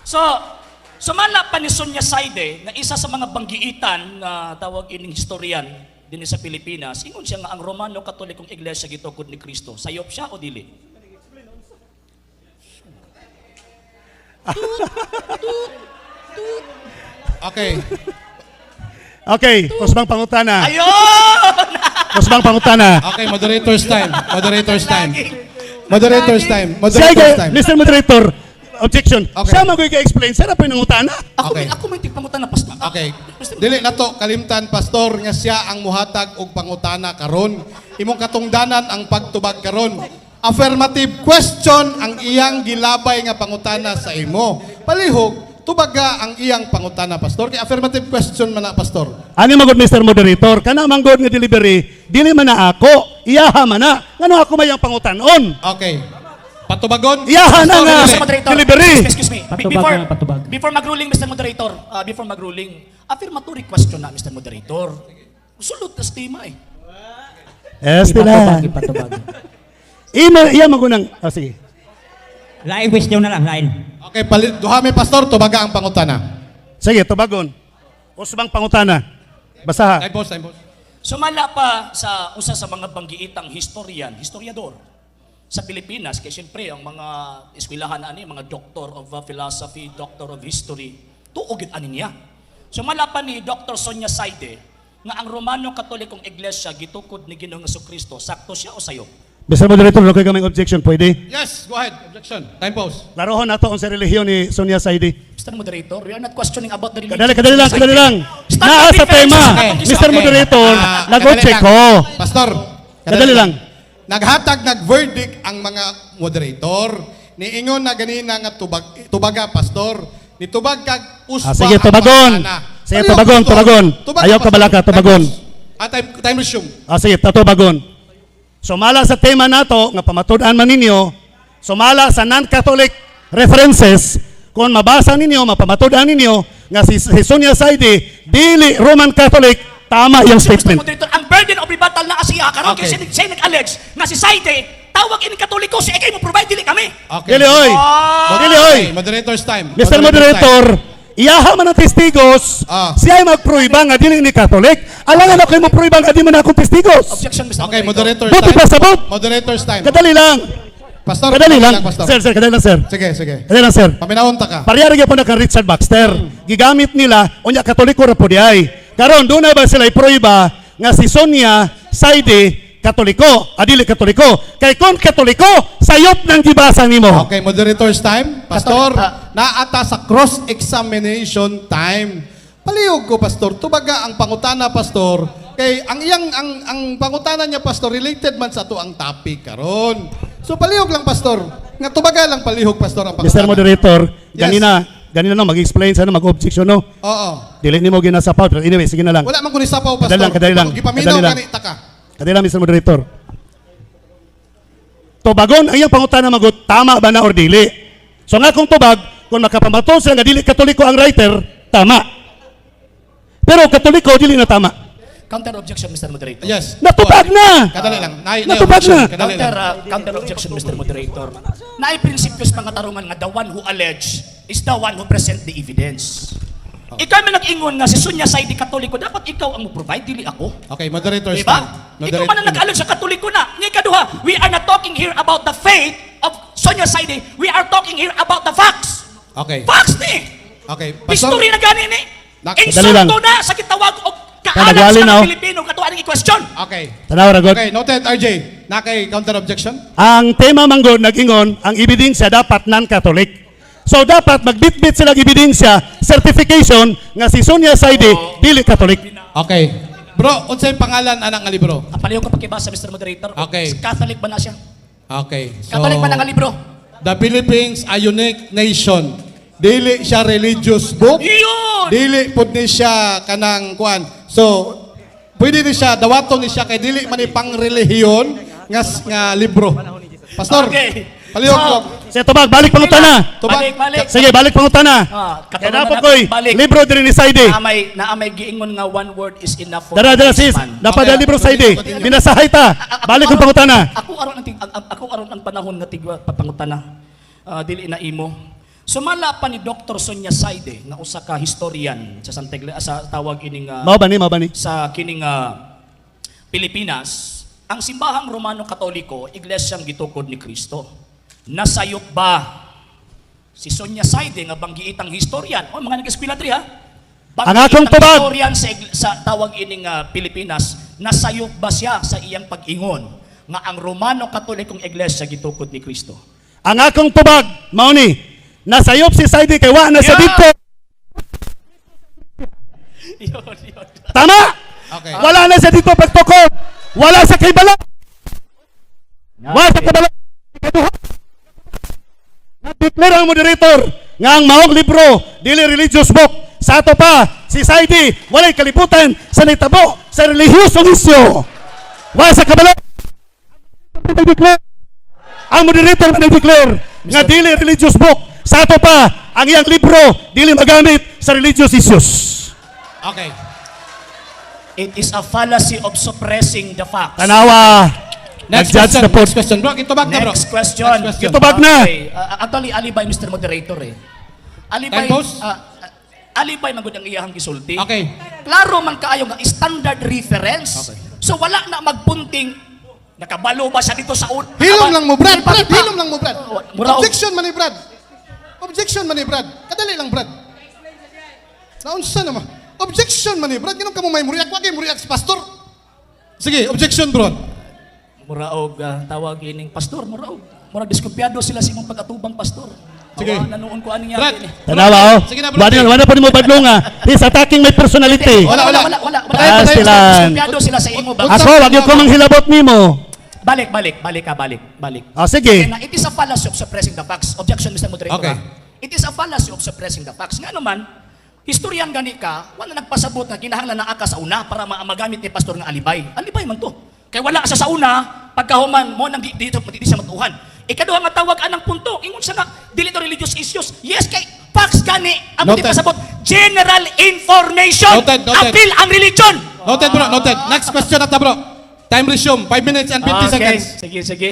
So, sumala pa ni Sonia Saide na isa sa mga banggiitan na tawag ining historian din sa Pilipinas, ingon siya nga ang Romano Katolikong Iglesia gitukod ni Kristo. Sayop siya o dili? Okay. Okay, kusbang pangutana. Ayun! Kusbang pangutana. Okay, moderator's time. Moderator's time. Moderator's time. Siya Moderator's time. Mr. Moderator, objection. Okay. Siya magoy ka-explain, siya na po yung nangutana. Ako, Okay. ako may tigpangutana, Pastor. Okay. Dili na to kalimtan, Pastor, nga siya ang muhatag og pangutana karon. Imong katungdanan ang pagtubag karon. Affirmative question ang iyang gilabay nga pangutana sa imo. Palihog, tubaga ang iyang pangutana, Pastor. Kay affirmative question man na, Pastor. Ani magod, Mr. Moderator, kana manggod nga delivery, dili man na ako, iyaha man na. Ngano ako may ang pangutanon? Okay. Patubagon. Iyaha na Pastor, nga. dili. Mr. Moderator. Delivery. Excuse me, excuse me. Patubag Before, na, patubag. before mag-ruling, Mr. Moderator, before mag-ruling, affirmatory question na, Mr. Moderator. Sulod na sa tema eh. Este na. Ipatubag, ipatubag. Ima, iya magunang. Oh, sige. Lain question na lang, lain. Okay, palit duha mi, Pastor, tubaga ang pangutana. Sige, tubagon. Usbang pangutana. Basaha. Time pause, time pause. Sumala pa sa usa sa mga banggiitang historian, historiador sa Pilipinas, kay siyempre ang mga eskwelahan ani, mga doctor of philosophy, doctor of history, tuo gid ani niya. Sumala pa ni Dr. Sonia Saide nga ang Romano Katolikong Iglesia gitukod ni Ginoong Kristo, sakto siya o sayo? Mr. Moderator, wala ko'y gamay objection. Pwede? Yes, go ahead. Objection. Time pause. Larohon nato ang sa relihiyon ni Sonia Saidi. Mr. Moderator, we are not questioning about the religion. Kadali, kadali lang, kadali lang. Stop Naa the sa defense. tema. Okay. Mr. Moderator, Ah, nag-object kadali ko. lang. Pastor, Kadali lang. Naghatag nag-verdict ang mga moderator. Niingon na ganina nga tubag, tubaga, Pastor. Nitubag kag usba Ah, sige, ang tubagon. pangutana. Sige, Palihog, tubagon, Pastor. tubagon. Tubaga, Ayaw Pastor. kabalaka, Time tubagon. pause. Ah, time, time resume. Ah, sige, tatubagon. Sumala sa tema nato nga pamatud-an man ninyo, sumala sa non-Catholic references, kung mabasa ninyo, mapamatud-an ninyo nga si Sonia Saidi dili Roman Catholic, tama yung Mr. statement. Moderator, ang burden of rebuttal na asiya karon Okay. kay siya nag-allege nga si Saide tawag ini Katoliko, si ikay mo provide dili kami. Okay. Dili oy. Ah! Dili oy. Okay, moderator's time. Mr. Moderator's Moderator, iyaha man ang testigos, siya ay magpruiba nga dili ni Catholic. Alangan ako mo pruiba nga di man akong testigos. Objection, Mr. Time. Okay, Moderator. moderator's Buti time. pa sabot. Moderator's time. Kadali lang. Pastor, Kadali lang. Pastor. Sir, sir, kadali lang, sir. Sige, sige. Kadali lang, sir. Paminawon ta ka. Parehara gyapon na kang Richard Baxter. Gigamit nila unya Katoliko ra pud ay. Karon doon na ba sila ipruiba nga si Sonia Saide Katoliko, adili Katoliko. Kay kon Katoliko, sayop nang gibasa nimo. Okay, moderator's time. Pastor, Pastor, ah. naata sa cross-examination time. Palihog ko, Pastor. Tubaga ang pangutana, Pastor. Kay ang iyang ang pangutana niya, Pastor, related man sa ato ang topic karon. So palihog lang, Pastor. Nga tubaga lang palihog, Pastor, ang pangutana. Mr. Moderator, Yes. ganina ganina no mag-explain sa mag-objection no. Oo. Dili nimo ginasapaw pero anyway sige na lang. Wala man ko ni sapaw, Pastor. Kadali lang, kadali lang. Gipaminaw Kadali lang. gani ta ka. Kadali lang, Mr. Moderator. Tubagon ang iyang pangutana magot, tama ba na or dili? So nga kung tubag, kung makapamatol sila nga dili Katoliko ang writer, tama. Pero Katoliko dili na tama. Counter objection, Mr. Moderator. Yes. Natubag na! Kadali lang. Nay, Natubag objection. na. Kadali Counter, lang. counter objection, Mr. Moderator. Naay prinsipyo sa mga tarungan nga the one who allege is the one who present the evidence. Ikaw man nag-ingon nga si Sonia Saidi Katoliko, dapat ikaw ang mo-provide, dili ako. Okay, moderator's Diba? time. Ikaw man ang nag-allege sa Katoliko na. Nga ikaduha, we are not talking here about the faith of Sonia Saidi. We are talking here about the facts. Okay. Facts ni! Okay. Pastor, History na gani ni. Dali lang. Insulto na sa gitawag og kaalam Nagwali sa na, mga oh. Pilipino katuwa ang i-question. Okay. Tanaw ra god. Okay, noted, RJ. Nakay counter objection? Ang tema manggod nag-ingon, ang ebidensya dapat non-Catholic. So dapat magbitbit sila og ebidensya, certification nga si Sonia Saidi dili Catholic. Okay. Bro, unsay pangalan anak nga libro? Ang palayo ko pakibasa, Mr. Moderator. Okay. Catholic ba na siya? Okay. So, Catholic ba na nga libro? The Philippines, a unique nation. Dili siya religious book. Yun! Dili pud ni siya kanang kuan. So, pwede ni siya dawaton ni siya kay dili man ni pangrelihiyon nga nga libro. Pastor. Okay. Palihog So, ko. Sige, tubag, balik pangutana. Tubag. Balik, balik. Sige, balik pangutana. Ah, Kaya katulad dapat na- ko'y balik. libro diri ni Saidi. Naamay giingon nga one word is enough for Dara, dara a sis, man. napada Okay. libro Saidi. Continue. Binasahay ta. Balik ang pangutana. Ako aron ang, ako aron ang panahon nga tigwa pangutana. Ah, dili na imo. Sumala pa ni Dr. Sonia Saide nga usa ka historian sa Santa Iglesia, sa tawag ining Mao ba ni, mao ba ni? sa kining Pilipinas, ang simbahang Romano Katoliko, iglesyang gitukod ni Kristo. Nasayop ba si Sonia Saide nga banggiitang historian? O mga nag-eskwela diri ha. Ang akong Banggiitang tubag. historian sa tawag ining Pilipinas, nasayop ba siya sa iyang pag-ingon nga ang Romano Katolikong iglesia gitukod ni Kristo? Ang akong tubag, mao ni. Nasayop si Saidi kay wa na sa Yeah. dito. Yun, yun. Tama? Okay. Wala na siya dito pagtukod. Wala sa kaibala. Wala sa kaibala. Ikaduha. Na-declare ang moderator nga ang maong libro dili religious book. Sa ato pa, si Saidi walay kalibutan sa nitabo sa relihiyosong isyu. Wala sa kabalo. Nag-declare. Ang moderator na nag-declare nga dili religious book. Sa ato pa, ang iyang libro dili magamit sa religious issues. Okay. It is a fallacy of suppressing the facts. Tanawa. Next Nag-judge question. na po. Next question. Bro, gitubag na, bro. Next question. Next question. Gitubag na. Okay. Actually, alibay, Mr. Moderator eh. Alibay, Time pause? Alibay magud ang iyahang gisulti. Okay. Klaro man kaayo nga standard reference. Okay. So wala na magpunting nakabalo ba siya dito sa un. Hilom lang mo, Brad. Brad, hilom lang mo, Brad. Mura og- Objection man ni Brad. Objection man ni Brad. Kadali lang, Brad. Naunsa naman. Objection man ni Brad. Ganun ka mo may muriak. Wag kay muriak si pastor. Sige, objection, bro. Mura og tawag ining pastor, mura og mura diskumpiyado sila sa imong pag-atubang pastor. Sige. Awa, nanuon ko aning Brad. yaki ni. Tanawa oh. Sige na, bro. Wala, wala pa nimo badlong ah. He's attacking my personality. Wala, wala. Wala, wala, wala. Patayin, patayin, Silan. Diskumpiyado sila sa imo ba? Ako, wag yun ko manghilabot nimo. Balik, balik, balik ka, balik, balik. Ah, sige. Okay na, it is a fallacy of suppressing the facts. Objection, Mr. Moderator. Okay. Ah. It is a fallacy of suppressing the facts. Nga naman, historian gani ka, wala nagpasabot na kinahanglan na aka sa una para magamit ni pastor nga alibay. Alibay man to. Kay wala sa una, pagkahuman mo nang dito di siya matuhan. Ikaduha nga tawag anang punto. Ingon siya nga dili to religious issues. Yes kay facts gani ang di Noted. pasabot. General information. Noted, noted. Appeal ang religion. Noted, bro. Noted. Next question na ta, bro. Time resume. 5 minutes and 50 seconds. Sige, sige.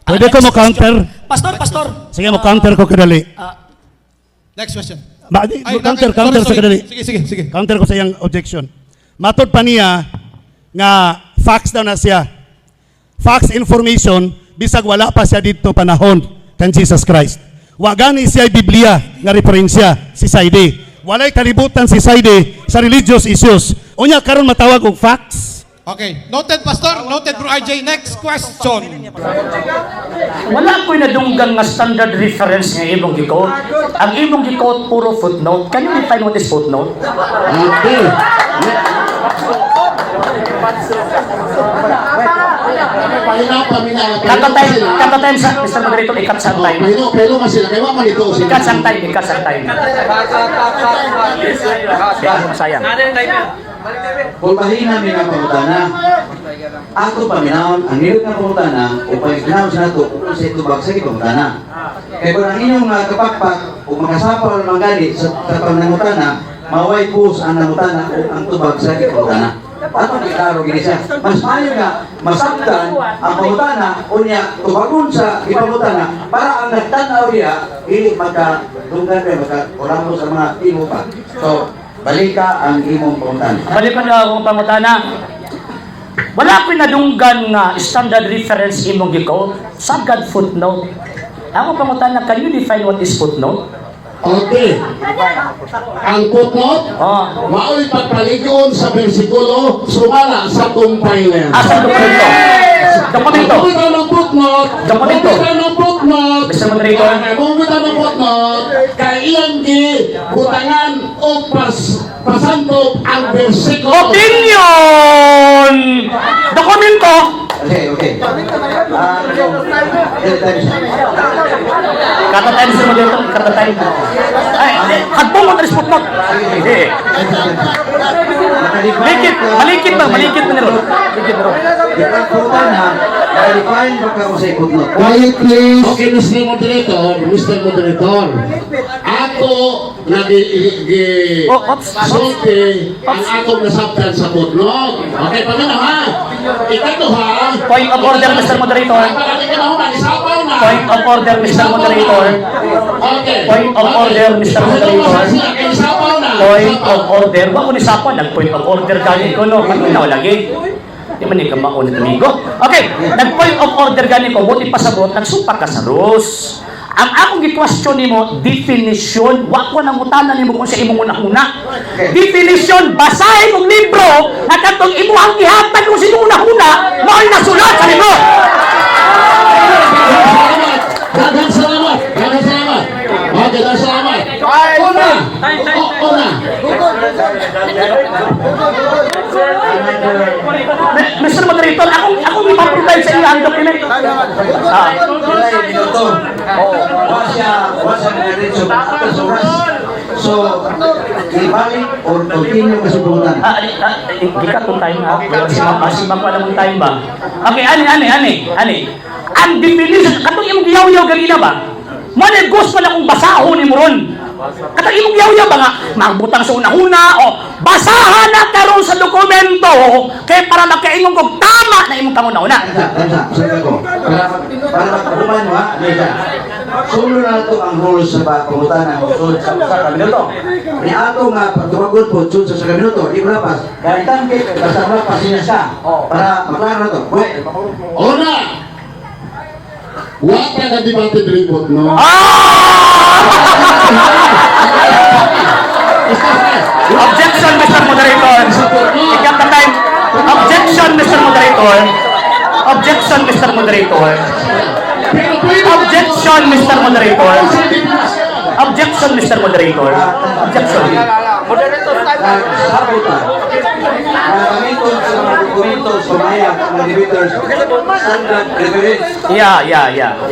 Pwede Ah, ko next mo counter? question. Pastor, pastor. Sige mo counter ko kadali. Next question. Ba, di, Ay, counter, okay. counter Sorry, sa sorry. kadali. Sige, sige, sige. Counter ko sa iyang objection. Matod pa niya nga facts daw na siya. Facts information bisag wala pa siya dito panahon kan Jesus Christ. Wa gani siya Biblia nga referensya si Saidi. Walay kalibutan si Saidi sa religious issues. Unya karon matawag og facts. Okay. Noted, Pastor. Noted, bro RJ. Next question. Wala ko'y nadunggan nga standard reference nga imong gikot. Ang imong gikot puro footnote. Can you define what is footnote? Okay. Pahinga, paminala. Kata time, kata time sa Mr. Moderator, ikat sa time. Pero, pero man sila, kaya man ito sila. Ikat sa time, ikat sa time. Kaya sayang. Kulbahin namin ang pangutana. Ato paminawon, ang nilot nga pangutana, o pag-announce na ito, kung sa itubag sa pangutana. Kaya kung ang inyong mga kapakpak, o makasapal ang gali sa panangutana, maway pus ang nangutana o ang tubag sa pangutana. Ato klaro gini siya. Mas maayo nga masabtan ang pangutana unya tubagon sa gipangutana para ang nagtan-aw diha dili magka dunggan pa magka kuramo sa mga imo pa. So, balika ang imong pangutana. Balik pa na akong pangutana. Wala ko'y nadunggan nga standard reference imong gikot. Sagad footnote. Ako pangutana, can you define what is footnote? Okay. Ang footnote, Oh. mao'y pagpaligon sa bersikulo sumala sa compiler. Asa dokumento? Dokumento. Bumitaw ng footnote, Dokumento. bumitaw ng footnote, Mr. Moderator. Okay, bumitaw ng footnote, kay iyang gi butangan o pasantop ang bersikulo. Opinion! Dokumento! Okay. Ah, time siya. Kata time sa moderator, kata time. Ay, hadpong mo na footnote. Hindi. Malikit, malikit ba? Malikit na ron. Malikit na ron. Pangutana, na-define ba ka mo sa footnote? Quiet please. Okay, Mr. Moderator, Mr. Moderator. Ako nga gi Oh, oops. sulti ang atong nasabtan sa footnote. Okay, paminaw ha. Ikatuha. Point of order, Mr. Moderator. Pagdating ka na human, isapaw na. Point of order, Mr. Moderator. Okay. Point of order, Mr. Moderator. Isapaw na. Point of order. Wa ko ni sapa nag point of order gani ko, no. Paminaw lagi. Di man ni ka maunit, amigo. Okay, nag point of order gani ko, buti pasabot, nagsumpa ka sa rules. Ang akong gi-question nimo, definition, wa ko nangutana nimo kung sa imong una-una. Definition, basahin mong libro na katong imuhang gihatag kung sino una-una, mao'y nasulat sa libro. Salamat. Daghang salamat. Daghang salamat. Okay, daghang salamat. Una. Una. Mr. Moderator, akong ipaprovide sa iyo ang document. Ah. Wala yung minuto. Wa siya diretso after sa oras. So, ibalik or continue kasi pangutana. Ah, ah, eh, gikat kong time ha. Masimang pa namang time ba? Okay, ani, ani, ani, ani. Ang definition, katong imong giyaw-yaw ganina ba? Mo na gusto na kong basahon ni mo ron. Katong imong giyaw-yaw ba nga, magbutang sa una-una o basahan na karon sa dokumento kay para makaingon kog tama na imong panguna-una. Tansa, tansa, sabi ko. Para magkakuman mo ha, Mesa. Sulo na ito ang rules sa pangutana o sulod sa usa ka minuto. Ni ato nga pagtumagon po, sulod sa usa ka minuto, di mo lapas. Dahil tangke, basta mo lapas siya siya. Para maklaro na to. Wait. Una. Wa pa na debate report, no? Ah! Objection, Mr. Moderator. Ikaw the time. Objection, Mr. Moderator. Objection, Mr. Moderator. Pero pwede Objection, Mr. Moderator. Objection, Mr. Moderator. Objection. Sabutan. Nagamiton sa mga dokumento sa maya, sa mga debaters, standard reference. Yeah.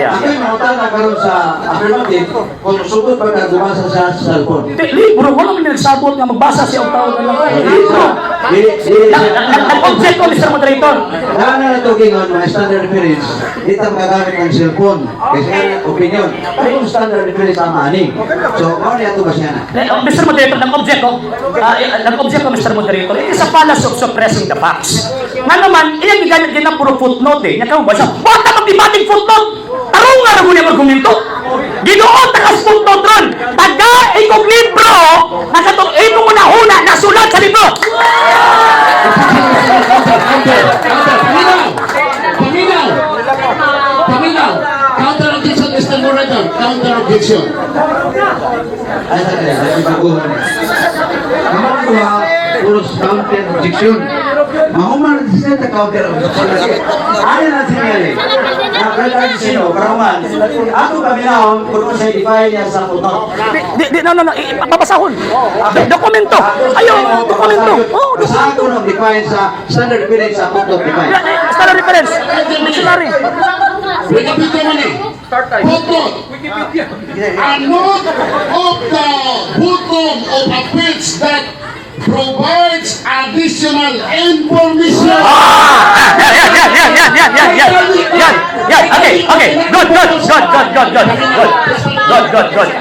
Ako'y mangutana karon sa affirmative kung sugod pa ka gumasa sa cellphone. Di, libro, wala man nagsabot nga magbasa siya og tao na lang. Libro. Di, di, Nag-object ko, Mr. Moderator. Wala na ito gingon mga standard reference, di ta magagamit ng cellphone. Kasi nga opinion. Pero kung standard reference ang ani. So, mao niya ito ba siya na? Oh, Mr. Moderator, nag-object ko. Ah, nag-object ko, Mr. Moderator. It is a fallacy of suppressing the facts. Nga naman, iyang gigamit din na puro footnote eh. Nya ka ba siya? Wala mag-debating footnote! Tarong nga ra yung argumento. Ginoo takas footnote ron. Taga ikong libro na katong imong una-una nasulat sa libro. Paminaw! Paminaw! Paminaw! Counter objection, Mr. Moderator. Counter objection. Ay, sa kaya, ay baguhan. Ang mga kuha, puros counter objection. Mahuman siya sa counter objection. Ano na sinyali? Na sino, karaman. Ako paminahon, kung sa define niya sa footnote. Di, di, di, no, no, no, babasahon. Dokumento. Ayaw, dokumento. Oh, Basta ako nung define sa standard reference sa footnote define. Standard reference. Dictionary. Wikipedia man eh. Footnote. A note of the bottom of a page that provides additional information. Ah, yan, yan, yan, yan, yan, yan, yan, yan, yan, yan, okay, okay, good, good, good, good, good, good, good, good, good, good.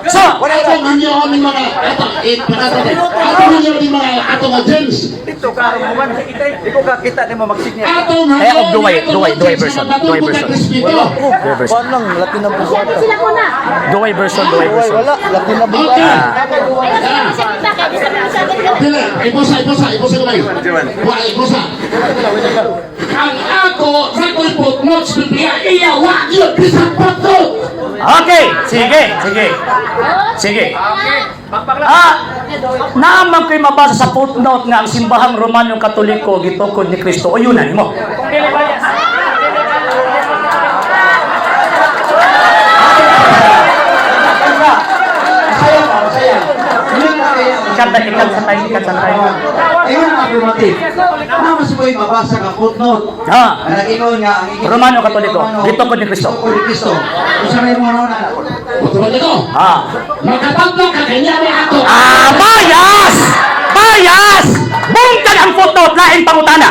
So, Atong hanyoon ni mga atong eh, pagkatapos. Atong hanyoon ni mga atong audience. Di ko kakita ni mo magsignya. Atong Kaya hanyoon og duway, ni atong duway, duway audience version, nga duway matubod version. ang respeto. Duway version. Kuan lang, Latin ang buwata. Sila muna. Duway version, duway version. Wala, Latin ang Okay. buwata. Ayaw sila magsalita kaya di sabi mo sa akin. Dili, ibusa, ibusa, ibusa kamay. Wa, ibusa. Ang ako, sa ako'y footnotes, Biblia, iya, wa, yun, bisang footnote. Okay, sige, sige. Sige. Ah, naman ko'y mabasa sa footnote nga ang simbahang Romano Katoliko gitukod ni Kristo. O yun na nimo. Masaya ka, masaya. Yun ang kaya. Ikat na, ikat sa time, ikat sa time. Ayun ang affirmative. Ano mas mo yung mabasa ka footnote? Ah. Ang nag-ingon nga, ang Romano Katoliko, gitukod ni Kristo. Gitukod ni Kristo. Kung sa may mga nauna. Footnote ito. Ah. Makatatlo ka, kanya ni ako. Ah, bias! Bias! Bungkag ang footnote, laing pangutana.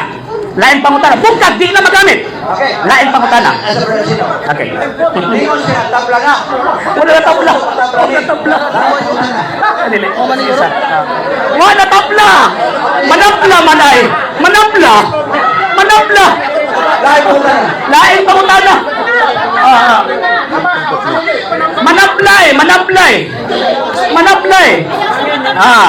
Lain pangutana. Bungkag, di na magamit. Okay. Lain pangutana. Asa brother sino? Okay. Ningon siya tabla nga. Wala na tabla. Wala na tabla. Dili. Isa. Wala na tabla. Manapla manay. Manapla. Manapla. Lain pangutana. Lain pangutana. Ah. Manapla eh, manapla eh. Manapla eh. Ah.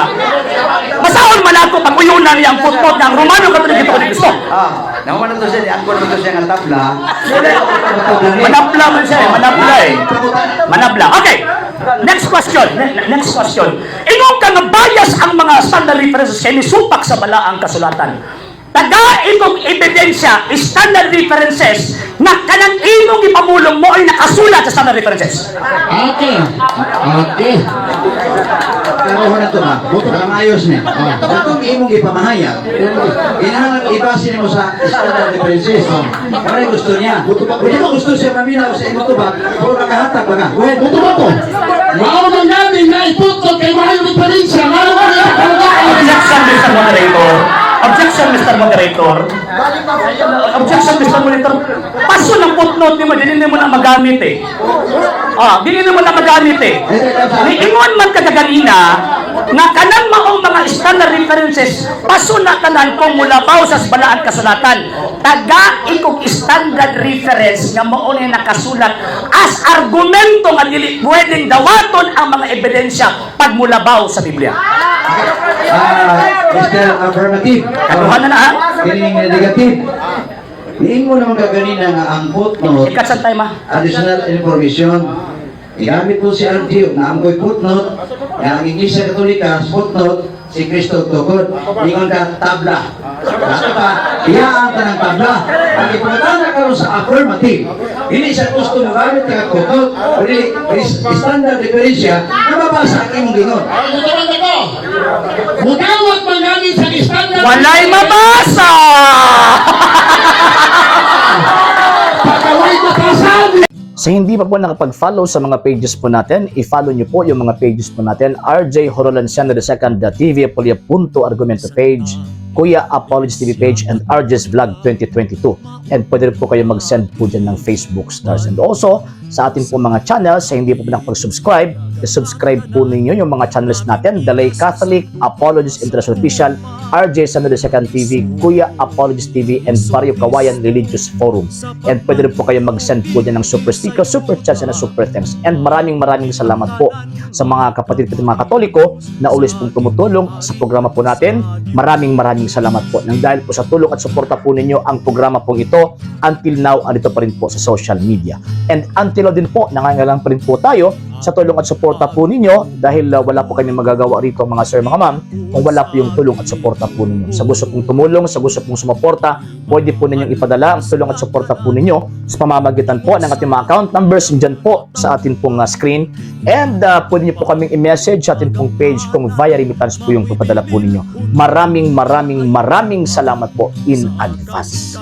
Basahon man ako pag uyunan niya ang footnote ng Romano Catholic ito ni Cristo. Ah, naman na to siya, ang na to siya nga tabla. Wala tabla ni. Manapla man siya eh, manapla eh. Manapla. Okay. Next question. Next question. Ingon ka nga bias ang mga standard references kay nisupak sa balaang kasulatan. Taga itong ebidensya, standard references, na kanang imong ipamulong mo ay nakasulat sa standard references. Okay. Okay. Pero na to ma. Para maayos ni. Katong imong ipamahayag, kinahanglan ibase nimo sa standard references. Para gusto niya. Kung di mo gusto siya maminaw sa imong tubag, pero nakahatag ba ka? Go ahead. Buto ba to? Mao man gani na iputo kay maayo referensya, ngano man niya kalugaan. Objection, Mr. Moderator. Objection, Mr. Moderator. Objection, Mr. Moderator. Paso ng footnote nimo, dili nimo na magamit eh. Ah, dili nimo na magamit eh. Niingon man ka kaganina nga kanang maong mga standard references paso na tanan kung mulabaw sa balaan kasulatan. Taga ikog standard reference nga mao ni nakasulat as argumento nga dili pwedeng dawaton ang mga ebidensya pag mulabaw sa Biblia. Ah, Mr. Affirmative. Kaduha na na ha. Kining negative. Niingon naman ka ganina nga ang footnote Ikat sa time ha. Additional information. Igamit po si RG na ang ko'y footnote, nga ang Iglesia Katolika, footnote, si Kristo tukod. Ingon ka, tabla. Dato pa, iya ang tanang tabla. Ang ipangutana karon sa affirmative, dili siya gusto mo gamit ka footnote, dili standard referensya, nababasa ang imong gingon. Ay, buto man to. Mudawat man gani sa standard. Walay mabasa! Pagkaway matasan. Sa hindi pa po nakapag-follow sa mga pages po natin, i-follow nyo po yung mga pages po natin. RJ Horolanciano II, TV Apolia Punto Argumento page, Kuya Apologies TV page, and RJ's Vlog 2022. And pwede rin po kayo mag-send po dyan ng Facebook stars. And also, sa atin po mga channels, sa hindi po nakapag-subscribe, i-subscribe po ninyo yung mga channels natin, The Lay Catholic, Apologies International Official, RJ Samuel II TV, Kuya Apologies TV, and Barrio Kawayan Religious Forum. And pwede rin po kayo mag-send po dyan ng super sticker, super chats, and super thanks. And maraming maraming salamat po sa mga kapatid ko mga Katoliko na always pong tumutulong sa programa po natin. Maraming maraming salamat po. Nang dahil po sa tulong at suporta po ninyo ang programa pong ito, until now, andito pa rin po sa social media. And until now din po, nangangailangan pa rin po tayo sa tulong at suporta po ninyo dahil wala po kami magagawa rito, mga sir, mga ma'am, kung wala po yung tulong at suporta po ninyo. Sa gusto pong tumulong, sa gusto pong sumuporta, pwede po ninyong ipadala ang tulong at suporta po ninyo sa pamamagitan po ng ating mga account numbers dyan po sa atin pong screen. And pwede niyo po kaming i-message sa atin pong page kung via remittance po yung papadala po ninyo. Maraming maraming maraming salamat po in advance.